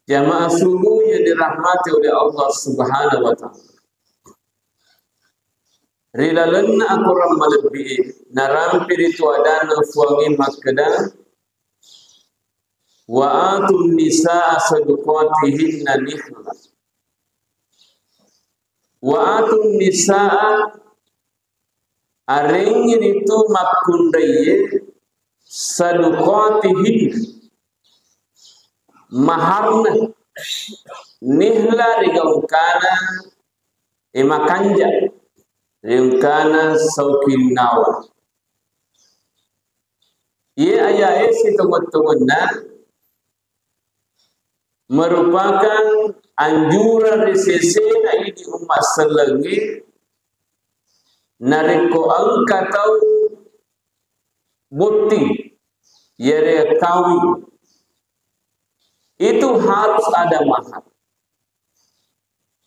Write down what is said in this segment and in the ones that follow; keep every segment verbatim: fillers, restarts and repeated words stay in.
Jamaah subuh yang dirahmati oleh Allah Subhanahu wa Ta'ala. Ri lalenna akorang malebbi'e, narampi ritu adanna Fuangnge makkeda, "Wa atun nisaa sadukatihinna nihla." Wa atun nisaa, arengngi ritu makkunraiye, sadukatihin, maharna, nihla rigaungkana, e, makanja, rigaungkana saukinnawa. Iye ayae sitongeng-tongenna merupakan anjuran ri sesena idi umma sellengnge, narekko engka tau botting, yare kawing, itu harus ada mahar.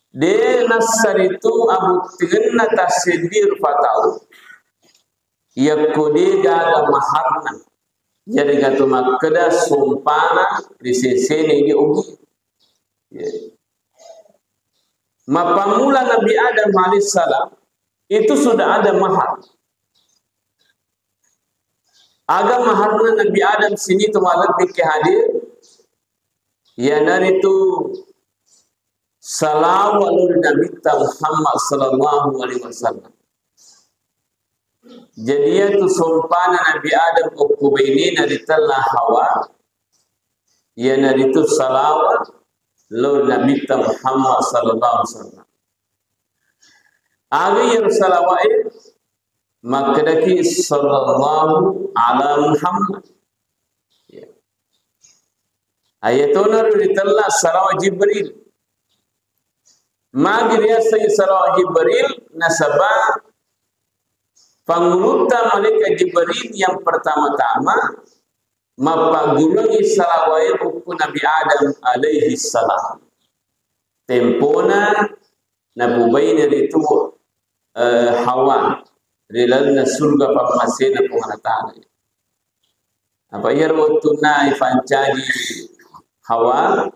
De nassaritu abuttingenna tasseddi rupa tau, yakko de gaga maharna. Jadi gatu makkeda sompana ri sesena idi ogi. Ya. Mappammula Nabi Adam alaihissalam itu sudah ada mahar. Aga maharna Nabi Adam sini tu malebbi ke hadir, iyanaritu salawa lao ri Nabitta Muhammad sallallahu alaihi wasallam. Jadi, iyatu sompana Nabi Adam okko bainena ritella Hawa, iyanaritu salawa lao ri Nabitta Muhammad sallallahu alaihi wasallam. Aga iyaro salawa'e? Makkedaki, "Sallallahu ala Muhammad." Ya. Ayatona ro ritella salawa Jibril. Magi riaseng salawa Jibril? Nasaba pangulutta malaikat Jibril yang pertama-tama mappagguruangngi salawae okko Nabi Adam alaihi salam. Tempona napubaine ritu, eh, Hawa ri lalenna surga pammasena Puang Allah Ta'ala. Apa iyaro wettunna ipancaji Hawa,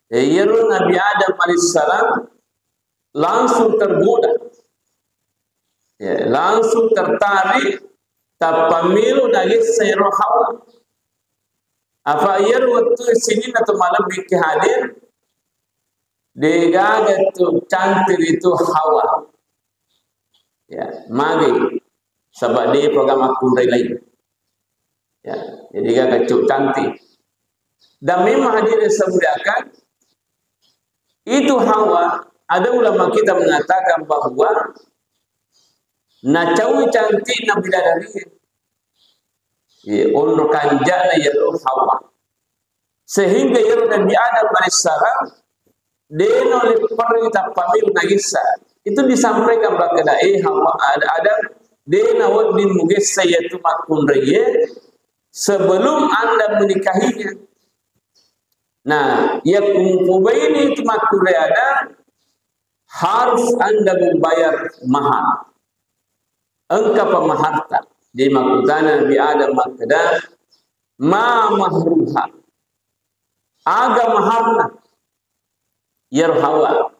eh, iyaro Nabi Adam alaihissalam langsung tergoda. Ya, langsung tertarik, tappamilu nagessa iyaro Hawa. Apa iyaro wettu sininna to malebbi ke hadir, degaga tu cantik itu Hawa. Ya, magi. Saba de paga makkunrai lain. Ya, jadi gaga cuk cantik. Dan memang hadirin saya muliakan, itu Hawa, ada ulama kita mengatakan bahwa nacaui cantik Nabi Adam ini. Iya, onro kanjana ya Hawa. Sehingga iyaro Nabi Adam alaihissalam, de naulle perri tappamilu nagessa. Itu disampaikan makkeda, "Eh, Hawa, Ad-, Adam, de nawedding mugessa iyatu makkunraiye sebelum Anda menikahinya." Nah, yakku mupobaini itu makkunrai Adam, harus Anda membayar mahar. Engkapa maharta? Jadi makkutana Nabi Adam makkeda, "Ma mahruha?" Aga maharna? Iyaro Hawa.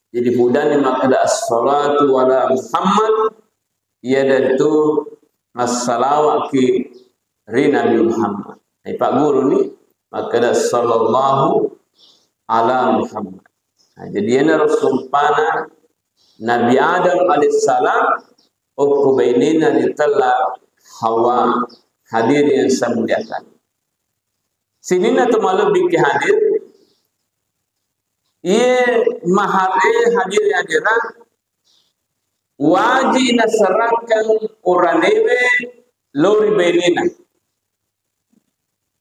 Jadi pudani makkeda, "Assalatu ala Muhammad," iya tentu massalawaki ri Nabi Muhammad. Ipagguruni makkeda, "Sallallahu ala Muhammad." Nah, jadi iyanaro sumpana Nabi Adam alaihissalam okko bainena ritella Hawa. Hadirin yang saya muliakan. Sininna to malebbi ke hadir, iye mahare hadir hadirat wajib naserahkan oranewe lao ri bainena.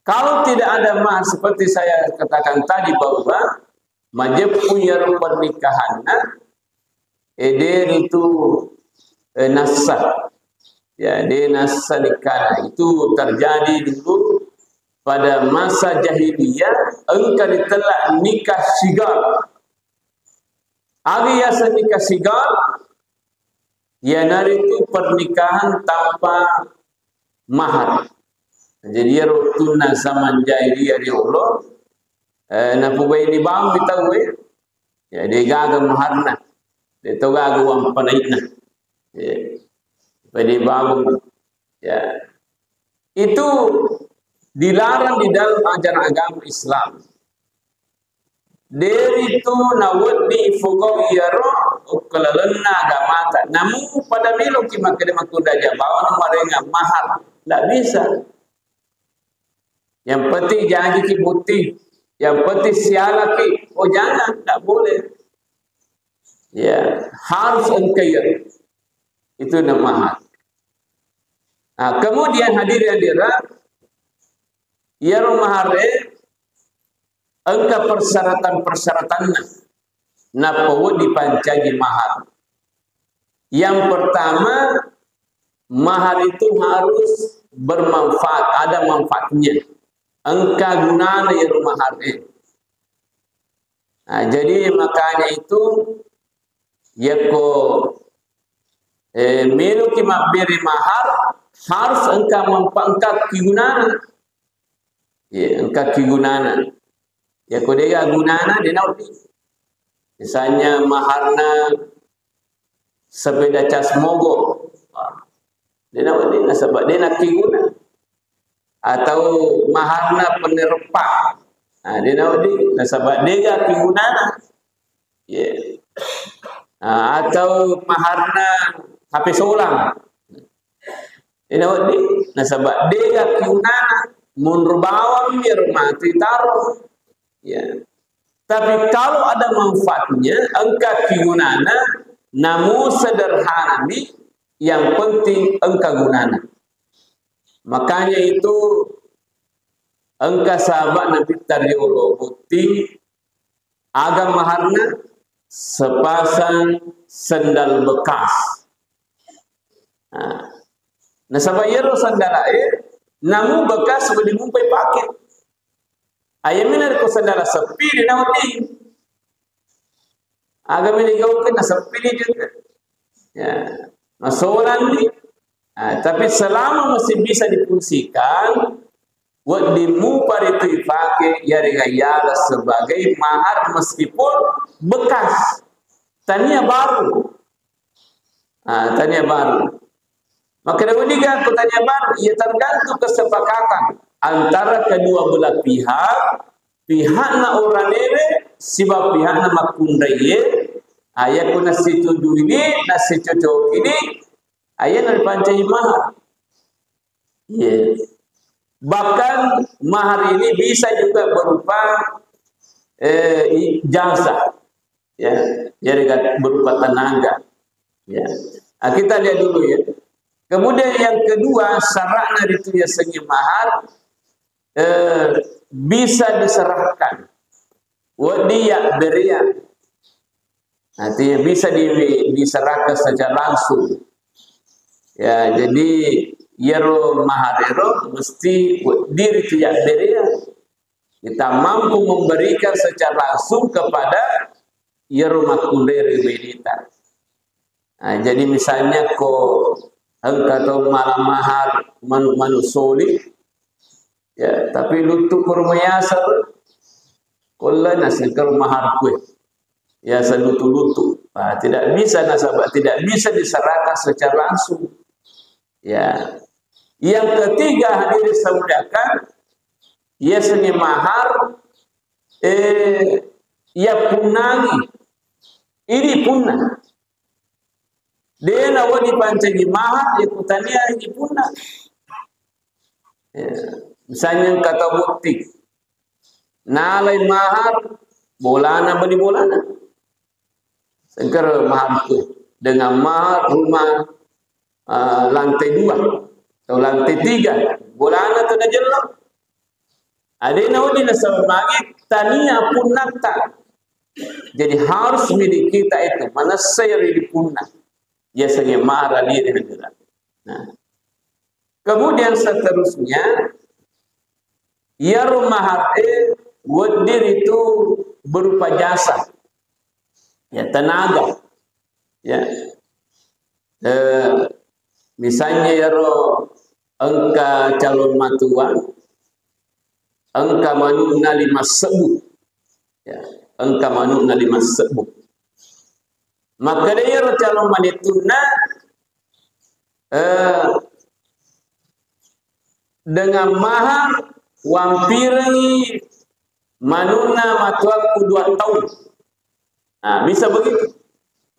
Kalau tidak ada mahar, seperti saya katakan tadi, bahwa majeppu iyaro pernikahanna, eh, de ritu, eh, nassa. Ya, de nassa nikahna. Itu terjadi dulu pada masa jahiliyah, engka ritella nikah sigar. Aga yaseng nikah sigar? Iyanaritu pernikahan tanpa mahar. Jadi, iyaro wettunna zaman jahiliyah riolo, Eh, napubaini bawang mi tauwe, ya, de gaga maharna, de to gaga uang panai'na. Ya. Pede bawang. Ya. Itu dilarang di dalam ajaran agama Islam. Deritu nawedding ifogau iyaro okko lalenna agamata. Namu pada meloki makkeda makkunraja bawang marenga mahar. Ndak bisa. Yang penting jagiki bukti. Yang penting sialaki. Oh, jangan, ndak boleh. Ya, harus engka iyaro. Itu namanya mahar. Nah, kemudian hadirin hadirat, iyaro mahar e engka persyaratan-persyaratanna. Nappa wedding dipancaji mahar. Yang pertama, mahar itu harus bermanfaat, ada manfaatnya. Engka gunana iyaro mahar e. Nah, jadi makanya itu, yakko, eh, meloki mabbere mahar, harus engka manfa-, engka kigunana. Ya, engka kigunana. Yakko dega gunana, de nawedding. Misalnya maharna sepeda cas mogok. De nawedding, nasaba de nakkiguna. Atau maharna pennereppa. Nah, de nawedding, nasaba dega kigunana. Ya. Nah, atau maharna H P solang. De nawedding, nasaba dega kigunana, monro bawang mi ro matu itaro. Ya. Tapi kalau ada manfaatnya, engka kigunana, namu sederhana mi, yang penting engka gunana. Makanya itu engka sahabat Nabitta riolo botting, aga maharna? Sepasang sendal bekas. Nah, nasaba iyaro sandala e namu bekas, wedding mupa ipake. Ayami narekko sandala seppi, de nawedding. Aga meni gauke naseppi ni juga. Ya, masolang ni. Ah, tapi selama masih bisa difungsikan, wedding mupa ritu ipake, yarega yala sebagai mahar meskipun bekas. Tania baru. Ah, tania baru. Makkeda wedding ga ko tania baru? Ya, tergantung kesepakatan antara kedua belah pihak, pihakna oranewe sibawa pihakna makkunraie. Ah, yakko nassetujui ni, nassecocok ni, ah, iyana ripancaji mahar. Iya. Bahkan mahar ini bisa juga berupa, eh, i-, jasa. Ya, jadi kan berupa tenaga. Ya. Nah, kita lihat dulu ya. Kemudian yang kedua, syaratna ritu yasengnge mahar, eh, bisa diserahkan. Wedding yabbereang. Artinya bisa di-, diserahkan secara langsung. Ya, jadi iyaro mahar ero mesti wedding ritu yabbereang. Kita mampu memberikan secara langsung kepada iyaro makkunrai ri baineta. Nah, jadi misalnya ko engka tau mala mahar manu-, manuk soli, ya, tapi luttu ko rumah yaseng, kolla nasengkero mahar kue. Ya, selutu-lutu. Nah, tidak bisa nasaba, tidak bisa diserahkan secara langsung. Ya. Yang ketiga, hadirin saya muliakan, yasengnge mahar, eh, ya punnangi. Ini punna. De nawedding dipancaji mahar, ya kutania ini punna. Ya. Misalnya kata bukti. Nalai mahar, bolana, beli bolana. Sengkero mahar itu dengan mahar rumah, eh, lantai dua atau lantai tiga. Bolana tu najello. Adena udi nasaba magi tania punnata. Jadi harus milik kita itu, manessai ri punna. Yasengnge mahar diri negara. Nah. Kemudian seterusnya, iyaro mahar e wedding ritu berupa jasa. Ya, tenaga. Ya. Eh, misalnya iyaro engka calon matua, engka manukna lima sebbu. engka manu'na lima sebbu. Makkeda iyaro calon manettunna, eh, dengan mahar wampirengi manu'na matuakku dua tahun. Nah, bisa begitu.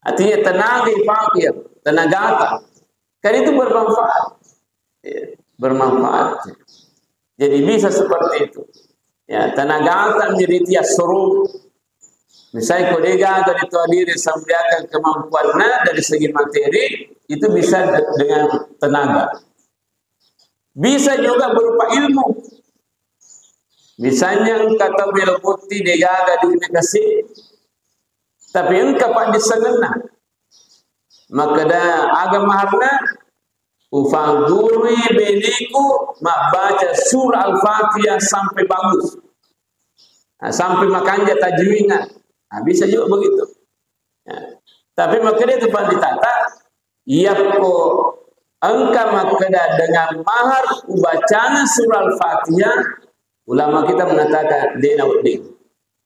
Artinya tenaga fakir, tenagata. Kan itu bermanfaat. Ya, bermanfaat. Jadi bisa seperti itu. Ya, tenagata miriti asoro. Misalnya, ko degaga itu hadiri sambiakan kemampuannya dari segi materi, itu bisa de-, dengan tenaga. Bisa juga berupa ilmu. Misalnya engka tau melo botting degaga duitna kasi, tapi engka paddissengenna. Makkeda aga maharna, ufanggurui beneku mabbaca surah Al-Fatihah sampai bagus. Nah, sampai makanja tajwidna. Nah, bisa juga begitu. Ya. Tapi makkeda itu panditata, iyakko engka makkeda dengan mahar ubacana surah Al-Fatihah, ulama kita mengatakan dena wedding.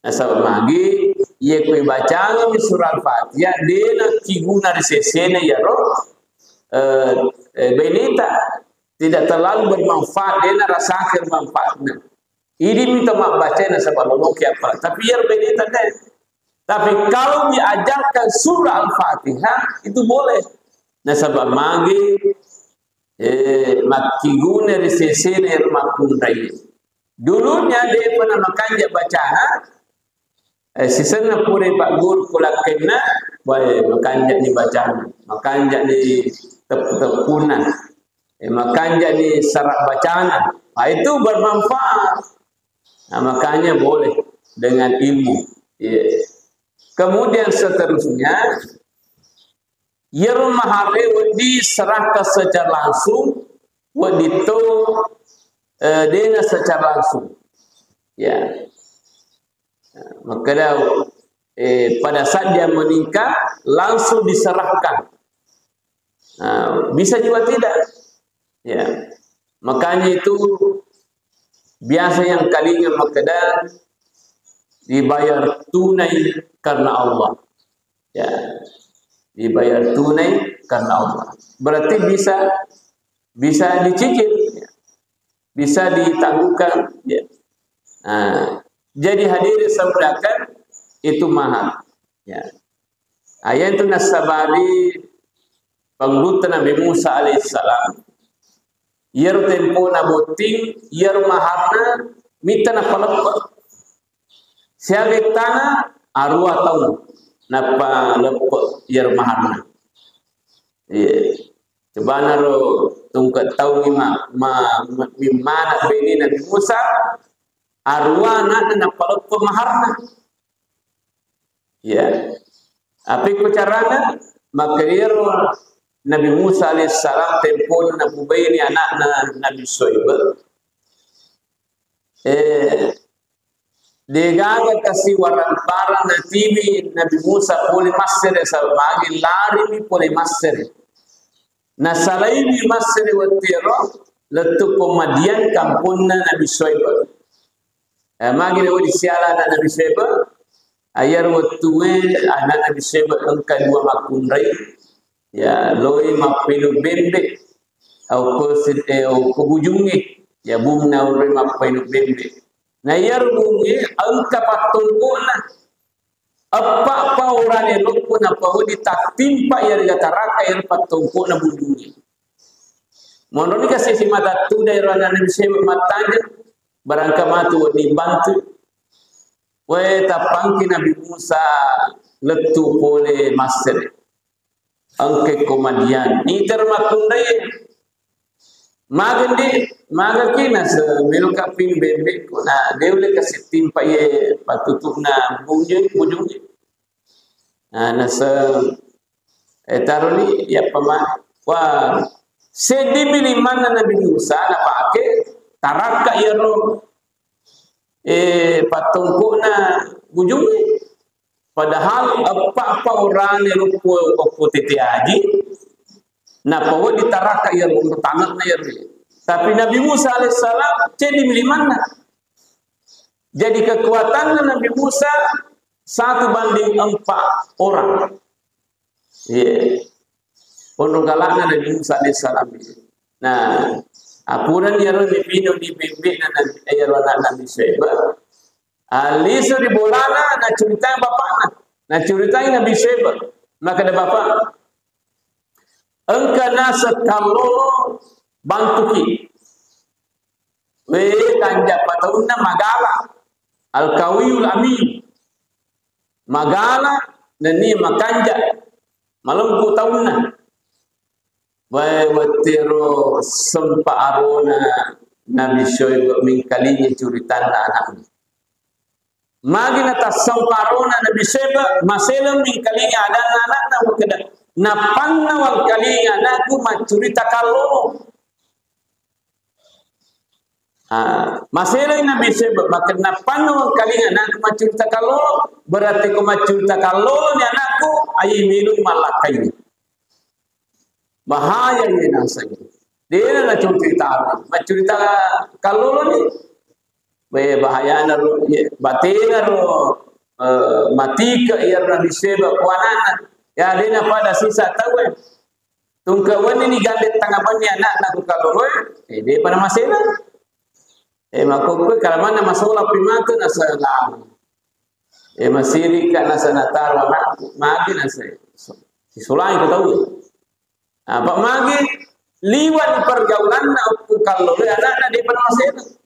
Nasaba magi, iya ko ibacangami surah Al-Fatihah, dena kiguna ri sesena iyaro, eh, eh, beneta. Tidak terlalu bermanfaat, dena rasake manfaatna. Idi mita mabbaca nasaba loloki apa. Tapi iyaro beneta deh. Tapi kalau diajarkan surah Al-Fatihah, itu boleh. Nasaba magi, eh, makkiguna ri sesena iyaro makkunrai. Dulunya de pernah makanja bacana, eh, sisenna pura Pak Guru kulakkenna, wae, makanja ni bacana, makanja ni tep-, teppunna, eh, makanja ni sarak bacana. Nah, itu bermanfaat. Nah, makanya boleh dengan ilmu. Iya. Kemudian seterusnya, iyaro mahare wedding serahkan secara langsung, wedding to, eh, dena secara langsung. Ya. Makkeda, eh, pada saat dia menikah, langsung diserahkan. Nah, bisa juga tidak. Ya. Makanya itu biasa yang kalinya makkeda dibayar tunai karena Allah. Ya. Dibayar tunai karena Allah. Berarti bisa, bisa dicicil, ya. Bisa ditangguhkan, ya. Nah, jadi hadirin saudarakan, itu mahar. Ya. Ayat itu nasabari pangulutta Nabi Musa alaihissalam. Iyaro tempona botting, iyaro maharna mita napaleppe. Siaga tana arua taung nappa leppe iyaro maharna. Iya. Coba naro tungke taungi ma-, ma-, ma-, mimmana bene Nabi Musa, arua anakna nappa leppe maharna. Ya. Tapi ko carana, makkeda iyaro Nabi Musa alaihissalam tempona napubaini anakna Nabi Soibah. Eh, degaga kasi warang-parang natiwi Nabi Musa pole massere, sabab magi larimi pole massere. Nasalaini massere wettu ero lettu ko Madian, kamponna Nabi Soibah. Eh, magi na wedi siala anak Nabi Soibah, ayar wettue anak Nabi Soibah engka dua makkunrai, ya, loi mappenu bembe, au ko sid-, eh, au ko bujungnge, ya, bung nauroi mappenu bembe. Na iyaro bungnge engka pattongko'na. Eppa-eppa urane loppo nappa wedi tattimpa iyarega taraka iyaro pattongko'na bujungnge. Monroni kasi simata tudai ro anak Nabi Soibah mattanya, barangka matu wedi bantu. Wae tappangki Nabi Musa lettu pole massere. Engke ko Madian. Nitero makkunrai. Magendi, magaki nase-, meloka ping bembe ko na deule kasi timpa iye patutu'na bujung, bujung. Nah, nase-, eh, taroni, ya, pama-, wah, seddi mi limanna Nabi Musa napake tarakka iyaro, eh, pattongko'na bujungnge. Padahal eppa-eppa urane loppo okko tete aji, nappa wedi tarakka iyaro tange'na iyaro. Tapi Nabi Musa alaihissalam ceddi mi limanna. Jadi kekuatanna Nabi Musa satu banding empat orang. Iya. Onrong galakna Nabi Musa alaihissalam. Nah, apurani iyaro nipinung ni bembe'na Nabi, iyaro anak Nabi Syuaib. Alisu ri bolana, nacuritai bapakna. Nacuritai Nabi Syuaib. Makkeda bapak, engka naseng kallolo bantuki. We, kanja pataunna magala. Al-Qawiyul Amin. Magala nennia makanja. Malempu taunna. Wae, wettero sempa arona Nabi Syuaib mingkalingi curitanna anakna. Magi natassempa arona Nabi Syuaib, maseleng mingkalingi adanna anakna, makkeda, "Napanna wangkalingi anakku maccurita kallolo." Ah, maseleng Nabi Syuaib, makkeda, "Napanna wangkalingi anakku maccurita kallolo." Berarti ko maccurita kallolo ni anakku, ai meloni mallakkaini. Bahaya iye naseng. Dena nacurita, maccurita kallolo ni. Be, bahayana ro, iye, batena ro, eh, matike iyaro Nabi Syuaib ko anakna. Ya, dena pada sisa tauwe. Tungke wenni ni gande tanga benni anakna ku kalloloe, eh, depa namaseleng. Eh, makkokkoe kalamanna masola pi matu naseleng. Eh, masirika nasa nataro anakku, magi nasa sisolai ku tau. Apa magi liwat pergaulanna ku kalloloe anakna depa namaseleng.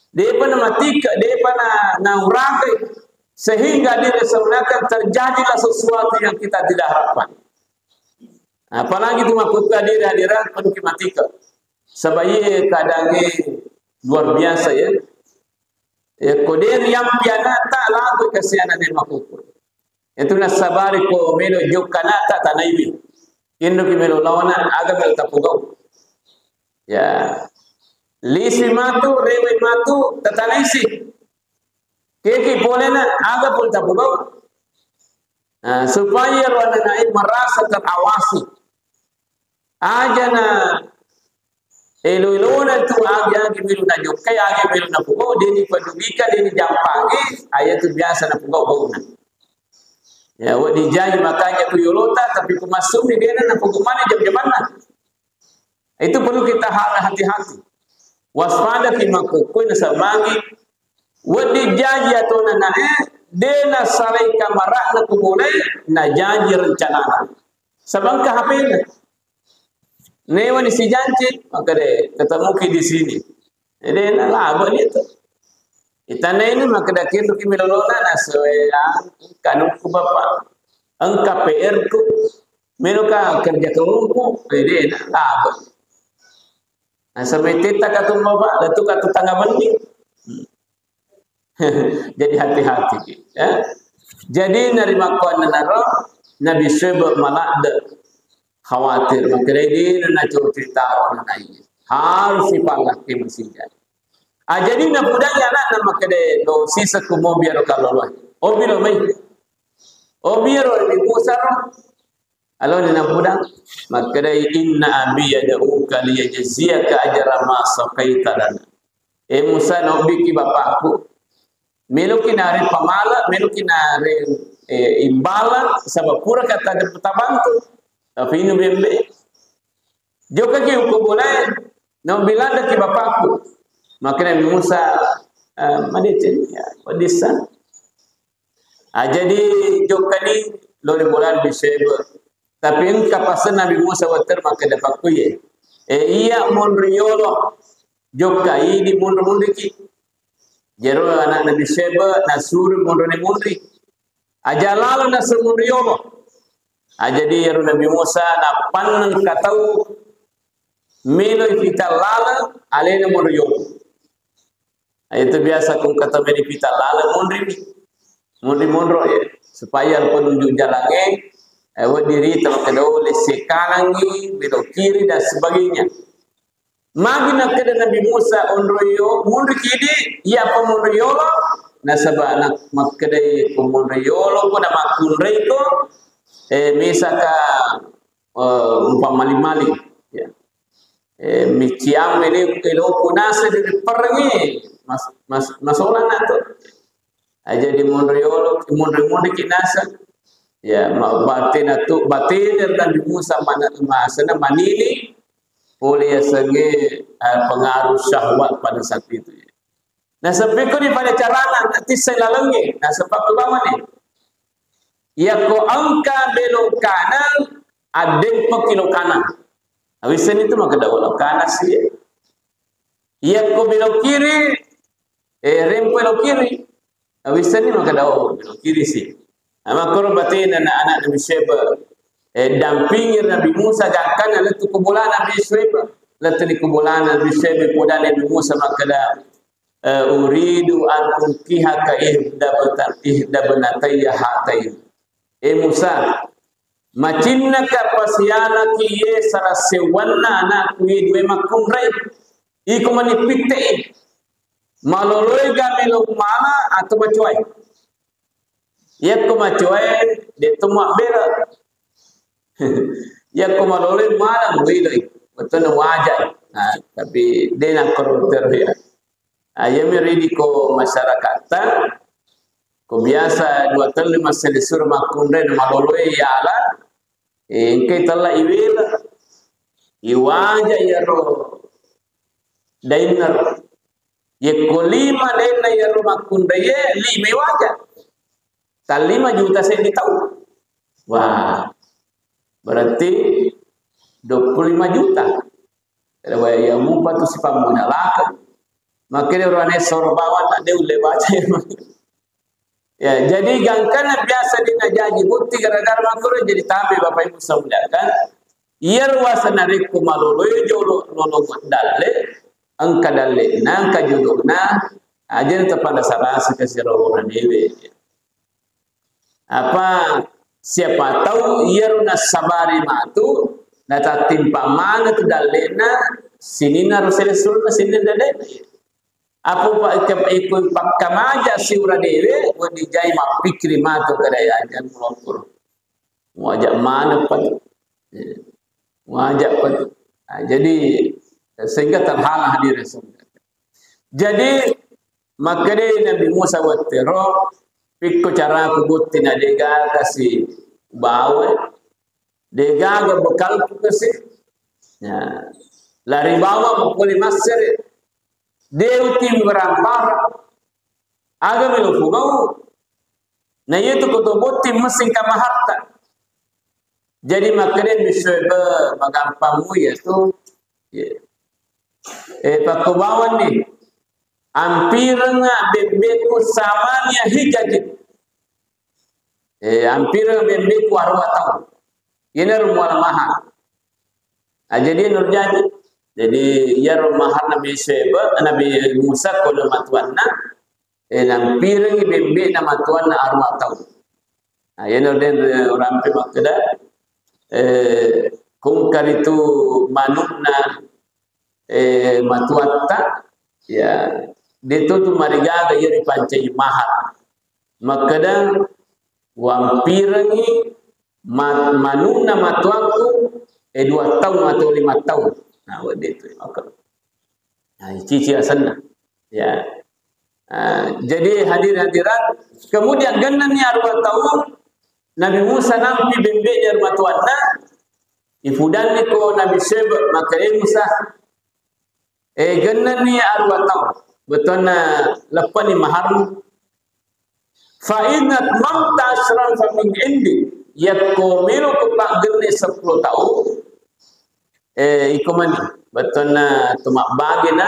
Depa namatika, depa na, naurakai. Sehingga dia sebenarnya terjadilah sesuatu yang kita tidak harapkan. Apalagi tu makkukku hadir-hadiran penuh matika. Sabaie keadaannya luar biasa ya. Ya, ko de riampi anakta, lagu kasihan ane makkukku. Itu nasabari ko melo jokka anakta tanaiwi. Indoki melo lawana, aga melo tapugau. Ya. Lisi matu, rewe matu, tatanaisi. Keki polena, aga pun tapugau. Nah, supaya ro anakna merasa terawasi. Aja na elo-elona tu agi-agi melo najokkai, agi melo napugau, deni padugika, deni jampangi, aya tu biasa napugau bauna. Ya, wedding jaji makanja ku yolota, tapi ku massumi dena napugau mana jam-jamanna. Itu perlu kita ha-, hati-hati. Waspada ki makkukku nasamangi, wedding jaji atau nanae, dena salai kamarana ku mulai, najaji rencanana. Sabangka H P-na. Newani sijanci, makkeda, "Ketemuki di sini." Jadi, nalaba ni tu. Itana ini makkeda, "Kiruki milolona, nasoe, ah, kanukku bapak. Engka P R-ku. Meloka kerja kelompok." Jadi, nalaba. Nah, semeteta katung bapak, letu katu tangga bendi. Jadi hati-hati, ya. Jadi narimakkuannanaro Nabi Syuaib maladde khawatir, makkeda dena nacoco tau nanae. Harus sipallakkai masija. Ah, jadi napudangi anakna makkeda, "Lo sisa ku mobi aro kalloloe. Obi lo mai. Obi aro mi Musa ro." Aloni napudang, makkedai, "Inna abi yad'uka liyajziyaka ajra ma saqaita lana." Eh Musa, naobbiki bapakku, meloki nare pamala, meloki nare, eh, imbala, saba pura kata tabantu, tapi inu bembe. Jokaki uko bolae, naobbi ladeki bapakku. Makkedai Musa, eh, madeceng, ya, wadissa. Ah, jadi jokkani lo ri bolana Nabi Syuaib. Tapi engka paseng Nabi Musa wettu makkeda pakkuye. Eh, iya monri yolo. Jokka idi monro-monriki. Jero anak Nabi Syuaib nasuru monro ni monri. Aja lalo naseng monri yolo. Ah, jadi ero Nabi Musa napanneng katau meloi fita laleng alena monro yolo. Itu biasa kung kata meni fita laleng monri. Monri monro ya. Supaya penunjuk jalannya, eh, wedding rita makkeda, oh, lesse kanangi, belok kiri dan sebagainya. Magi nakkeda Nabi Musa, "Onro yo, munri kidi, iya pa munri yolo?" Nasaba nak-, makkeda, "Ko munri yolo ko na makkunrai ko, eh, misaka, eh, umpama maling-maling, ya. Eh, miciang ini kilo kunasa di perengi, mas, mas, masola na to." Aja di monro yolo, monro-monro ki naseng. Ya, ma-, batena tu, batena Nabi Musa mana, masena manini, pole yasengnge, eh, pengaruh syahwat pada saat itu, ya. Naseng pekko ni pada carana, natisseng lalengnge, naseng pakko bawani. Yakko engka belok kanan, addempeng ki lo kanan. Awisseng itu makkeda lo kanan si. Yakko belok kiri, eh, rempoi lo kiri. Awisseng ni makkeda lo belok kiri si. Nah, makkoro batena na anak Nabi Syuaib, eh, dampingi Nabi Musa, gangkanna lettu ko bolana Nabi Syuaib. Lettu ni ko bolana Nabi Syuaib, podana Nabi Musa makkeda, eh, "Uridu an unkihaka ihda bata-, ihda banatayya hatain." Eh Musa, macinnaka pasialaki ye sala sewwanna anakku ye dua makkunrai. Iko mani pitte i. Maloloi ga melo mala atau macoai? Yakko macoai, de to mabbela. Yakko maloloi mala muiloi. Betulna wajar. Nah, tapi de nakkoro terus ya. Ah, iyami ridi ko masyarakatta, ko biasa dua tellu massele suro makkunrai na maloloi yala, eh, engkai tella iwela. Iwaja iyaro dainna. Yekko lima dainna iyaro makkunrai, eh, lima iwaja. Tallima juta seddi tau. Wah, berarti dua puluh lima juta. Iya mupa tu sipammodalakeng. Makanya orang soro bawang tak ada ulle baca. Ya, jadi gangkana biasa dinajaji bukti gara-gara makkuro jadi tambe Bapak Ibu samuliakan. Iya ruasa narekko maloloi jolo lolong dalle, engka dalle na, engka jolo na, aja tapada sarasi kasiro dewe. Apa siapa tahu iyaro nassabari matu, natattimpa maneng tu dalle'na, sininna ro selesurna, sininna dalle'na. Apa pa-, ke-, iko pakkamaja siura dewe, wedding jai mappikkiri matu kedaya, jangan melopor. Wajak mana patu. Wajak patu. Nah, jadi sehingga terhalang hadir. Jadi, makkedai Nabi Musa wettero, pikko caraku bottina degaga si bawa, degaga bekalku kasi. Ya. Lari bawa mapole massere. Deuti merampara. Aga melo fugau. Na iya tu koto botting messing kama harta. Jadi makkedai Nabi Syuaib, magampangmu iya tu. Iya. Eh, pakko bawang ni. Ampirengnga bebbeku samania hijajin. Eh, ampireng bebbeku aruwa taung. Iyana ro muala mahar. Ah, jadi iyana ro jaji. Jadi iyaro mahar Nabi Syuaib, Nabi Musa ko matuanna, eh, nampirengngi bebbe'na matuanna aruwa taung. Nah, iyana den, eh, urampe makkeda, eh, kungkaritu manu'na, eh, matuatta, ya, deto tu marigaga iya ripancaji mahar. Makkeda, wampirengngi ma-, manu'na matuakku, eh, dua taung atau lima taung. Nah, wedding tu. Oke. Nah, cici asenna. Ya. Ah, jadi hadirin hadirat, kemudian gennenni aruwa taung, Nabi Musa nampi bembe'na ri matuanna, ifudanni ko Nabi Syuaib, makkeda, "Eh Musa, eh, gennenni aruwa taung, bettuanna leppani maharmu." Fa in atmamta asyran fa min indi. Yakko melo ko paggenne seppulo taung, eh, iko mani, bettuanna tu mabbagina.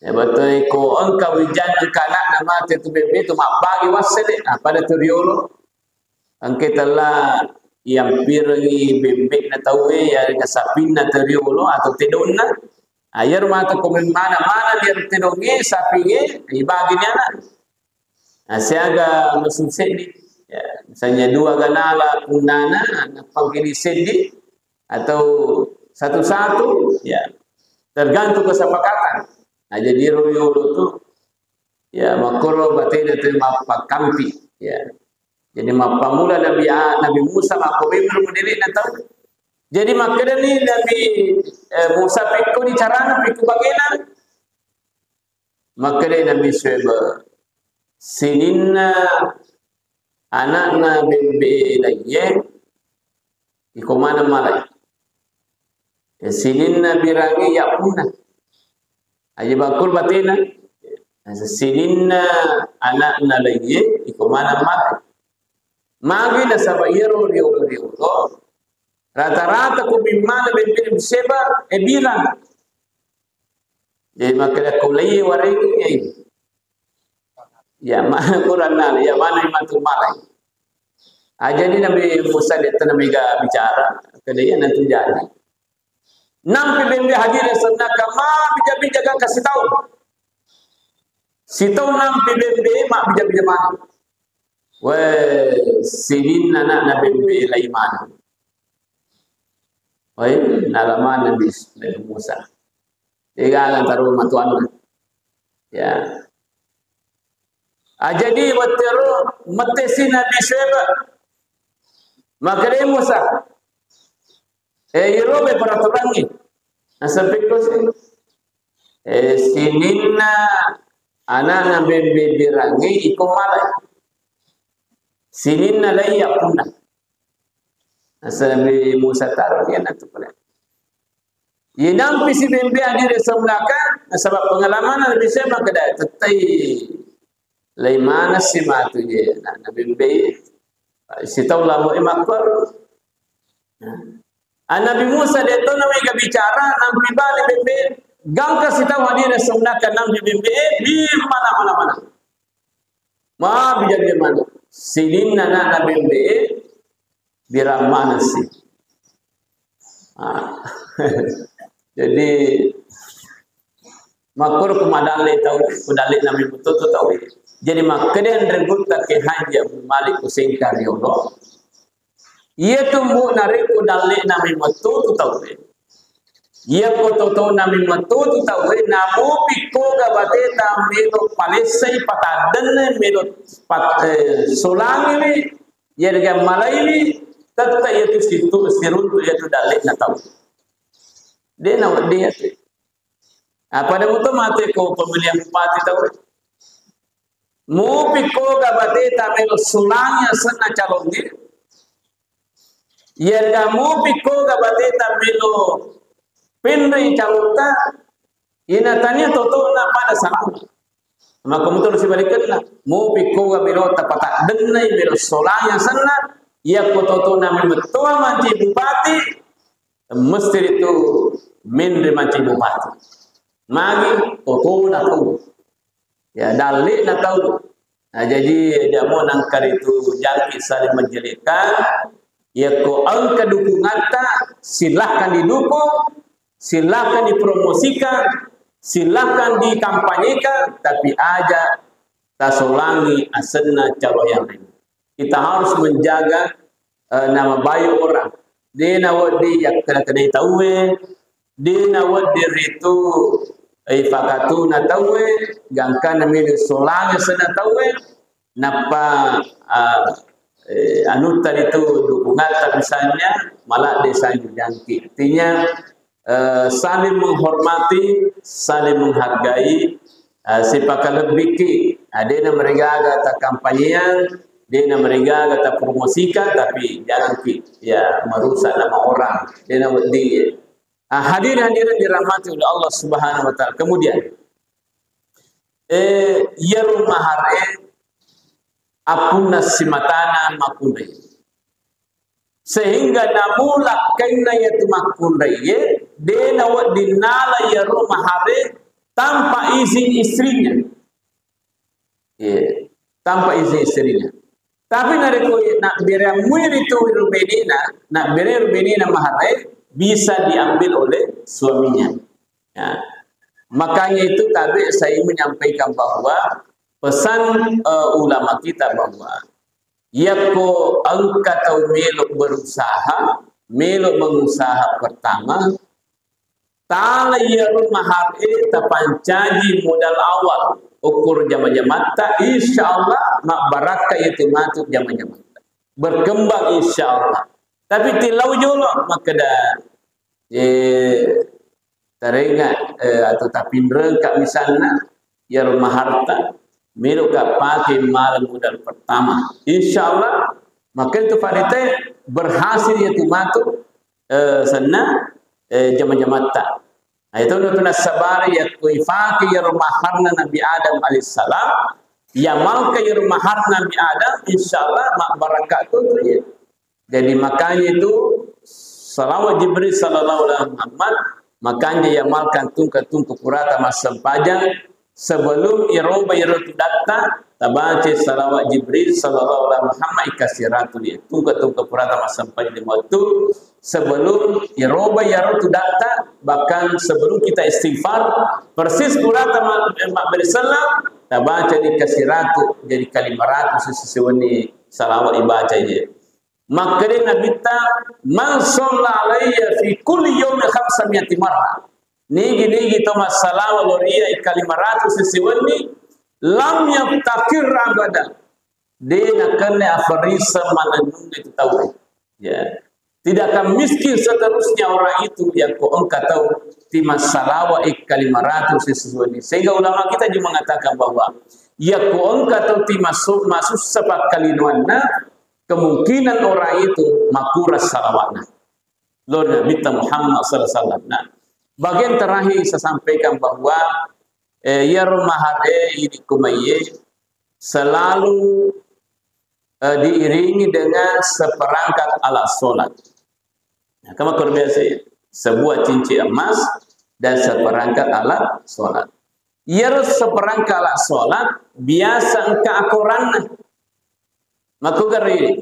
Ya, bettuanna ko engka wijang engka anakna mate tu bebbe tu mabbagi wassele. Nah, pada tu riolo. Engka tella yampirengngi bembe'na tauwe, yarega sapinna tu riolo atau tedonna. Ah, iyaro matu ko mana-mana iyaro tedongnge, sapingnge, ibagini anak. Nah, siaga messu seddi. Ya, misalnya dua ganala punnana, nappang kini seddi atau satu-satu, ya, tergantung kesepakatan. Nah, jadi riolo tu, ya, makkoro batena tu mappakkampi, ya. Jadi mappamula Nabi A-, Nabi Musa makko memang modelena tau. Jadi makkedani Nabi, eh, Musa, "Pikko ni carana, pikko bagena?" Makkedai Nabi Syuaib, sininna ana'na bembe laiye, iko maneng malai. Sininna birangnge yappunna. Aja bakul batena. Sininna ana'na laiye, iko maneng malai. Magi nasaba iyaro riolo-riolo, rata-rata ko bimmana bembe seba, e birang. Jadi makkeda ko laiye warengnge, ya mana Quran na, ya mana matu malai. Ah, jadi Nabi Musa dia tena mega bicara, kada iya nanti jadi. Nampi bembe hadir senna kama bija-bija gangka sitaung. Sitaung nampi bembe ma bija-bija mana. Weh, sininna ana'na bembe lai mana. Weh, nala mana Nabi Musa. Degaga taro matuanna. Ya. Ah, jadi wettero mettesi Nabi Syuaib. Makkeda Musa, eh, irobe peraturangnge. Nasaba pekko si. Eh, sininna ana'na bembe birangnge iko malai. Sininna lai yappunna. Nasaba Nabi Musa taro dia natu pale. Inampi si bembe hadir di sebelah kan, nasaba pengalaman Nabi Syuaib makkeda tettai lai mana si matu je, na, na bembe sitaung lamo e makkor. Nah. Ah, Nabi Musa de to na mega bicara, nampi bale bembe, gangka sitaung hadir di sebelah kan nampi bembe, di mana-mana. Ma bija-bija mana. Sininna ana'na bembe, birang mana si. Ah. Jadi, makkoro ku madalle tau, ku dalle nami mutoto tau. Jadi, makkeda anre gutta ke haja malik ku sengka riolo. Iya tumbu narekko dalle nami mutoto tau. Iya ko toto nami mutoto tau, namu pikko ga bate ta melo palessai pataddenna melo pat-, eh, solangi. Iyarega malaiwi, tette iyatu situ, siruntu iyatu dalle'na tau. De nawedding iyatu. Apa de muto mate ko pemilihan bupati tau. Mupi ko ga bateta melo sulangi asenna calonge. Iyarega mupi ko ga bateta melo penrei calonta. Ina tania totona pada salama. Maka mutu sibalikenna, mupi ko ga melo tapataddennai melo solai asenna, iya ko totona melo toa manci bupati, mesti itu menre manci bupati. Magi totona tau. Ya, dalle'na tau. Nah, jadi jamo nangka ritu jangki saling menjelekkan, iya ko engka dukungatta, silahkan didukung, silahkan dipromosikan, silahkan dikampanyekan, tapi aja tasolangi asenna calon yang lain. Kita harus menjaga, eh, nama baik orang. De nawedding yakkeda-kedai tauwe, de nawedding ritu, eh, ipakatuna tauwe, gangkanna melo solangi asenna tauwe, nappa, ah, eh, anutta ritu dukungatta misalnya, maladde saling menjangkit. Artinya, eh, saling menghormati, saling menghargai, eh, sipakalebbiki. Ah, de namarigaga takampanyeang, de namarigaga tapromosikan, tapi jangki, ya, merusak nama orang. De nawedding. Ah, hadirin hadirat dirahmati oleh Allah Subhanahu wa Ta'ala. Kemudian, eh, iyaro mahare appunna simatana makkunrai. Sehingga namulakkainna iyatu makkunraiye, de nawedding nala iyaro mahare tanpa izin istrinya. Iya, tanpa izin istrinya. Tapi narekko nabbereammui ritu rubenena, nabbere rubenena mahare, bisa diambil oleh suaminya. Ya. Makanya itu tabe saya menyampaikan bahwa pesan, eh, ulama kita bahwa yakko engka tau melo berusaha, melo mengusaha pertama, tala iyaro mahare tapancaji modal awal, ukur jama-jamatta, insya Allah mabbarakka itu matu jama-jamatta. Berkembang insya Allah. Tapi tillau jolo makkeda, eh, tarenga, eh, atau tapinrengka misalna, iyaro maharta, Melo ka pake malam modal pertama. Insya Allah, maka itu farite berhasil ya tu matu, eh, senna, eh, jama-jamatta. Nah, itu nutuna sabari ya kui fake ya maharna Nabi Adam alaihissalam, ya malka ya mahar Nabi Adam, insya Allah mak barakat tu tu ya. Jadi makanya itu salawat Jibril sallallahu alaihi Muhammad, makanya ya malkan tungka-tungka purata massempajang sebelum iroba iro tu datta, tabaca salawat Jibril sallallahu alaihi Muhammad ikasiratu dia. Tungka-tungka purata massempajang di waktu sebelum iroba iro tu datta, bahkan sebelum kita istighfar, persis purata ma-, ma-, berselam, tabaca di kasiratu, jadi kalimah ratu sisi sewenni salawat ibaca je. Makkeda Nabitta, "Man shalla alayya fi kulli yawmin khamsa mi'ati marra." Nigi-nigi to massalawa lao ri iya ikka lima ratus sisi wenni, lam yaftaqir abada. De nakenna aferiseng manennung itu tau. Ya. Tidak akan miskin seterusnya orang itu yang ko engka tau ti massalawa ikka lima ratus sisi wenni. Sehingga ulama kita juga mengatakan bahwa ya ko engka tau ti masuk, masuk sepak kalinoanna, kemungkinan orang itu makura salawatna. Lo Nabi Muhammad sallallahu alaihi wasallam. Nah, bagian terakhir saya sampaikan bahwa, eh, iyaro mahare ini kumaiye selalu, eh, diiringi dengan seperangkat alat sholat. Nah, kama biasa ya, sebuah cincin emas dan seperangkat alat sholat. Iyaro seperangkat alat sholat biasa engka akoranna. Makugari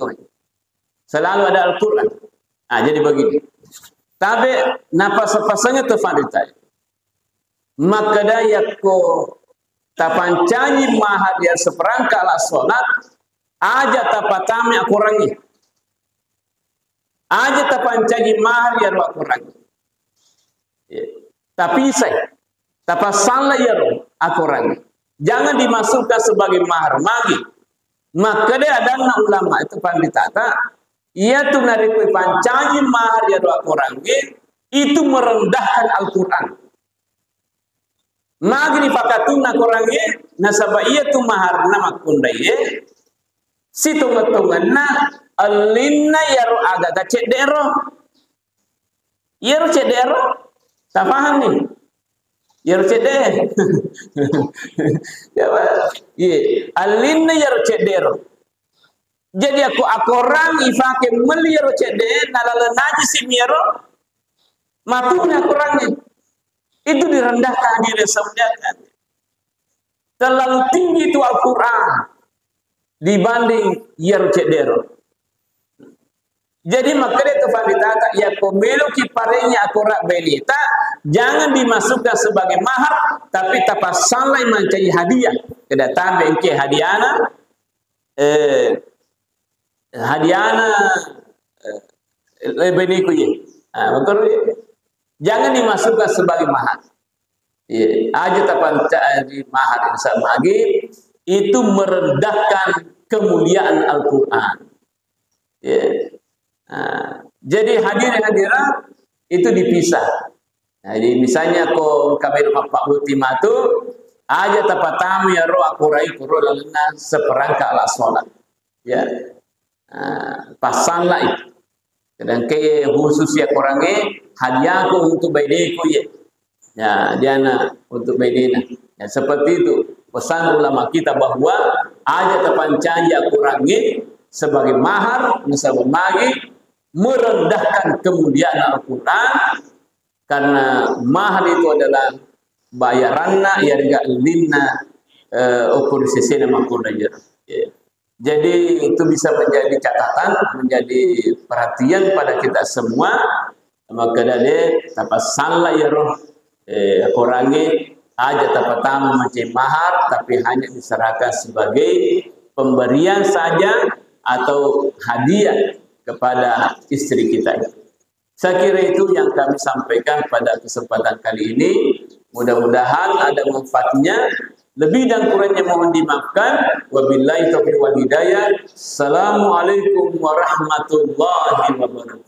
selalu ada Al-Quran. Ah, jadi begini. Tabe napasa-pasangnya tu faditai. Makkeda yakko tapancaji mahar ya seperangkat alat sholat, aja tapatame akorangi. Aja tapancaji mahar ya dua akorangi. Ya. Tapi saya, tapasalla ya ro akorangi. Jangan dimasukkan sebagai mahar magi. Makkeda adanna ulama itu panditata, iya tu narekko pancaji mahar ya dua akorangi, itu merendahkan Al-Quran. Magi dipakatunna korangnge, nasaba iya tu maharna makkunraiye, sitongeng-tongenna ellinna iyaro agaga cedde'ro. Iyaro cedde'ro, tapahanni? Iyaro cedde. Ya, Pak. Iya, ellinna iyaro cedde'ro. Jadi aku akorang ifake melli iyaro cedde, nalaleng najisi mi iyaro, matuni akorangnge. Itu direndahkan, hadirin yang saya muliakan. Terlalu tinggi itu Al-Quran dibanding iyaro cedde'ro. Jadi makkeda tu panditata, yakko meloki parengngi akorang baineta, jangan dimasukkan sebagai mahar, tapi tapassallai mancaji hadiah. Keda tambe engke hadiahna, eh, hadiahna, eh, eh, bainekku ye. Ah, betul ye. Jangan dimasukkan sebagai mahar. Iya, aja tapancaji mahar yang sama lagi, itu merendahkan kemuliaan Al-Quran. Ya. Nah, jadi hadirin hadirat itu dipisah. Nah, jadi misalnya ko kami rumah Pak Buti matu, aja tapatami ya ro aku rai kuro lalenna seperangkat alat sholat. Ya. Nah, pasang lah itu. Sedangkan khusus ya korangnge hadiahku untuk baineku ya. Ya, diana untuk bainena. Ya, seperti itu pesan ulama kita bahwa aja tapancaji akorangnge sebagai mahar, nasaba magi merendahkan kemuliaan Al-Quran, karena mahar itu adalah bayaranna, ya, ellinna, eh, ukur sesena makkunraie. Ya. Jadi itu bisa menjadi catatan, menjadi perhatian pada kita semua. Maka dari tapassalla ya roh, eh, korangnge aja tapatama macam mahar, tapi hanya diserahkan sebagai pemberian saja atau hadiah kepada istri kita. Saya kira itu yang kami sampaikan pada kesempatan kali ini. Mudah-mudahan ada manfaatnya. Lebih dan kurangnya mohon dimaafkan. Wabillahi taufiq wal hidayah. Assalamualaikum warahmatullahi wabarakatuh.